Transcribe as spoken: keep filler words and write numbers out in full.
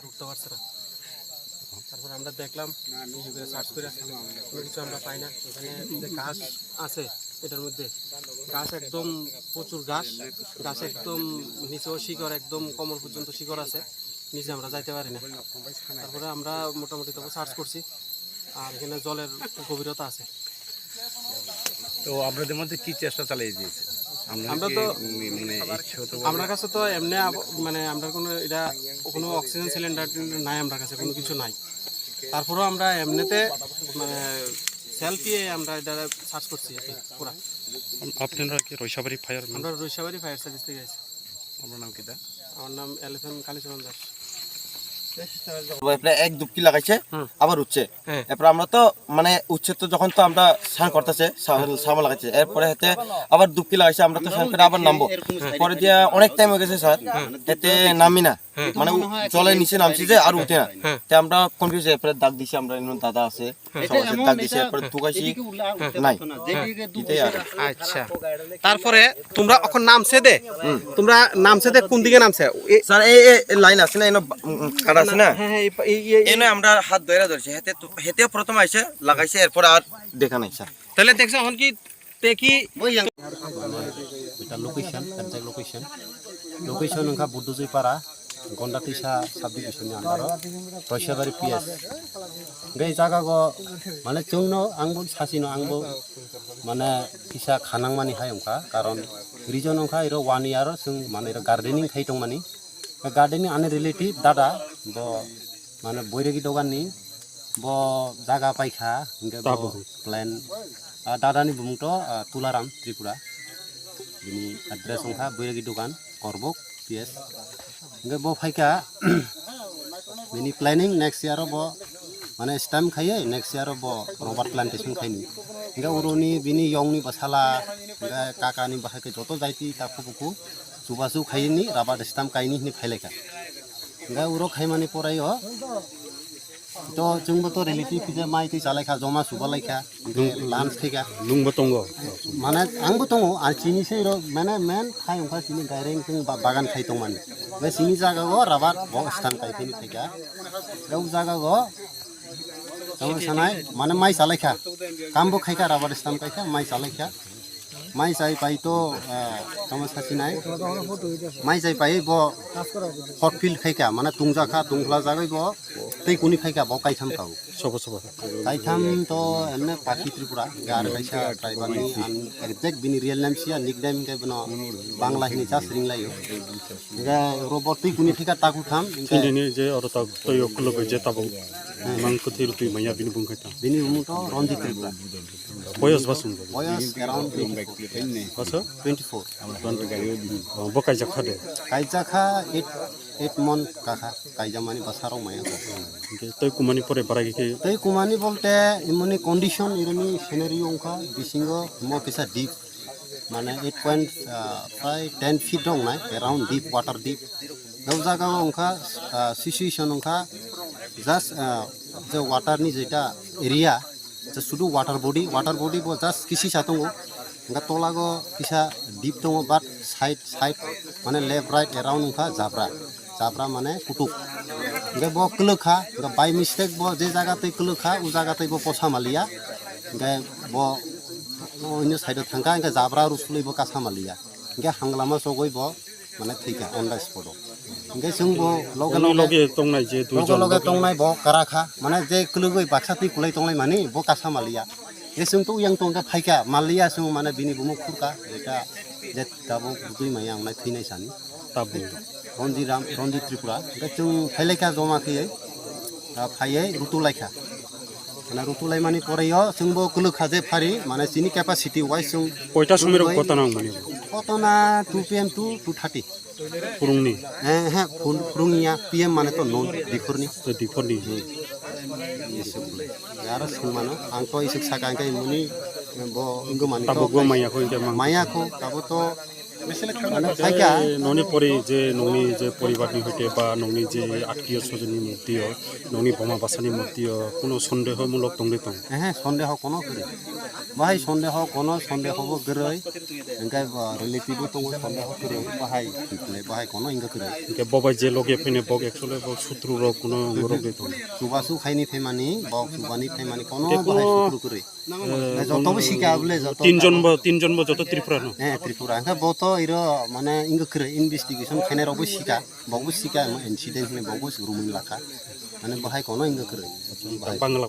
আর উঠতে পারছে না। তারপরে আমরা দেখলাম, বেশি করে সার্চ করে, কোনো কিছু আমরা পাই না। এখানে যে গাছ আছে, এটার মধ্যে গাছ একদম প্রচুর গাছ, গাছ একদম নিচেও শিকড়, একদম কোমর পর্যন্ত শিকড় আছে, নিচে আমরা যাইতে পারি না। তারপরে আমরা মোটামুটি তবু সার্চ করছি, আর এখানে জলের গভীরতা আছে। তো আপনাদের মধ্যে কি চেষ্টা চালিয়ে দিয়েছে? আমরা তো মানে ইচ্ছে হতে আমরা কাছে তো এমনি আব- মানে আমরা কোনো এটা কোনো অক্সিজেন সিলিন্ডার নাই, আমরা কাছে কোনো কিছু নাই। তারপরেও আমরা এমনিতে মানে সেলফি আমরা এটা সার্চ করছি আর কি পুরা। আপনারা কি রৈশাবাড়ি ফায়ার আমরা রৈশাবাড়ি ফায়ার সার্ভিস থেকে আছি। আপনার নাম কিতা? আমার নাম এলিফ্যান্ট কালীচরণ দাস। এরপরে এক ডুবকি লাগাইছে, হুম। আবার উঠছে। হ্যাঁ। এরপরে আমরা তো মানে উঠছে তো যখন তো আমরা স্নান করতেছে, সাবান লাগাইছে, এরপরে হেতে আবার ডুবকি লাগাইছে, আমরা তো স্নান করে আবার নামবো। পরে দিয়ে অনেক টাইম হয়ে গেছে স্যার, হেতে নামি না, মানে উ- জলের নিচে নামছি যে আর উঠে না। তে আমরা কনফিউজ, এরপরে ডাক দিছি আমরা, এমন দাদা আছে, সব আছে, ডাক দিছি, এরপরে তুকাইছি, নাই। এটাই আর। আচ্ছা, তারপরে তোমরা এখন নামছে দে, তোমরা নামছে দে কোন দিকে নামছে? এ- স্যার এই এই লাইন আছে না, এনে কাটা আছে না, হ্যাঁ, হ্যাঁ, এই- এই- এই- এনে আমরা হাত ধরে ধরছি, হেতে তো- হেতে প্রথম আইছে লাগাইছে, এরপর আর দেখা নাই স্যার। তাহলে দেখছো এখন কি তে কি Ita location, exact location. Location wngkha Budujui para, Gonda Tisa subdivision ni under o, Roisabari P S. Hingke jaga go mane chwngno angbo sasino angbo mane kisa khanangmani hai wngkha, karon reason wngkha iro one year o chwng mane iro gardening khai tongmani. Gardening ani relative dada bo mane boiregi dogan ni bo jaga paikha hingke bo plan. Ah, dada ni bumung to, ah, Tularam Tripura. Bini address wngkha Boiragi Dogan, Korbok, P S. Hingke bo phaikha, bini planning next year o bo, mane stem khaiye, next year o bo rubber plantation khaini. Hingke uroni bini yong ni bwsala, hingke kaka ni bahai khe joto jaiti takhu bukhu chubachu khaini rubber stem kaini hini phailaikha. Hingke uro khaimani porai o, to chwngbo to relative khe mai twi chalaikha, joma subalaikha, hingke lunch khaikha. Nwngbo tongo. Mane angbo tongo, ar chini se ro mane men khai wngkha chini gaireng chwng ba- bagan khai tongmani. Be chini jaga o rubber bo stand kai phini khaikha. Be o jaga o tamo sanai mane mai chalaikha. Kambo khaikha, rubber stand khaikha, mai chalaikha. Mai chai pai to, ah, tamo sasinai. Mai chai pai bo hot field khaikha, mane tungjakha, tungphla jagoi bo tei kuni khaikha, bo kaitham kau. Sobo sobo. Kaitham to emne Pakhi Tripura, gar kaisa tribal ni, ang exact bini real name siya, nickname ke bono Bangla hini just ringlaio. Ga robot tei kuni thika taku tham, hingke Nini je oro ta toyo kulo je tabo mang kuthi rutui maya bini bung khaita. Bini bumung to Ranjit Tripura. Boyos basung. Boyos around twenty-four. Baso? Twenty-four. Bo kaijak khade. Kaijakha eight, eight month kakha. Kaijamani bwsarok maya. Toi kumani pore bara khe. Tei kumani bolte imoni condition, ironi scenario wngkha bisingo mo kisa deep, mane eight point, ah, prai ten feet rok nai, around deep, water deep. O jaga o wngkha, ah, situation wngkha just, ah, je water ni jeta area, je sudu water body, water body bo just kisi sa tongo. Hingke tolago kisa deep tongo, but side side mane left right around wngkha jabra, jabra mane kutuk. Hingke bo kwlwkha, hingke by mistake bo je jaga tei kwlwkha, o jaga tei bo posa maliya. Hingke bo o onyo side o thangkha, hingke jabra rusulwi bo kasa maliya. Hingke hanglama chogwi bo mane thwikha on the spot o. Hingke chwng bo loge loge Tongnai je dui loge loge tongnai bo karakha, mane je kwlwgwi baksa twi kwlai tonglai mani bo kasa maliya. Hingke chwng to yang tongkha phaikha maliya, chwng mane bini bumung khurkha, jeta je tabuk butwi maya wngnai thwinai sani. Tabuk. Ronjiram, Ronjit Tripura. Hingke chwng phailaikha joma khiyai, ah, phaiye rutulaikha. Mane rutulaimani poreio chwngbo kwlwkha je phari, mane chini capacity wise chwng. Koita somoi rok kotona wngmani? Kotona two P M to two thirty. Phurungni? Eh, eh, phun-, phurungya P M mane to non dikhorni. To dikhorni. Aro sungmano, ang to isuk saka hingke muni bo wngmani to. Tabuk bo maya kho hingke mang. Maya kho, tabo to Mane phaikha. Noni pori je nongni je poribarni hoite ba nongni je attiyo sojonni murti o, nongni boma basani murti o, kuno sondeho mulok tongde tong? Ehe, sondeho kono kwrwi. Bahai sondeho kono sondeho bo kwrwi. Hingke, ah, relative bo tongo sondeho kwrwi. Bahai, bahai kono hingke kwrwi. Hingke bo bai je loge phene bok actually bok sutru rok kuno rok de tong? Chubachu khaini phaimani, bok chubani phaimani kono bahai sutru kwrwi. Joto bo sika bole, joto tinjon bo, tinjon bo joto Tripura no? Eh, Tripura. Hingke bo to iro mane ingo kre investigation khene rok bo sika, bo bo sika mo incident ne bo bo rumui lakha. Mane bahai kono ingo kre. Bahai. Bangla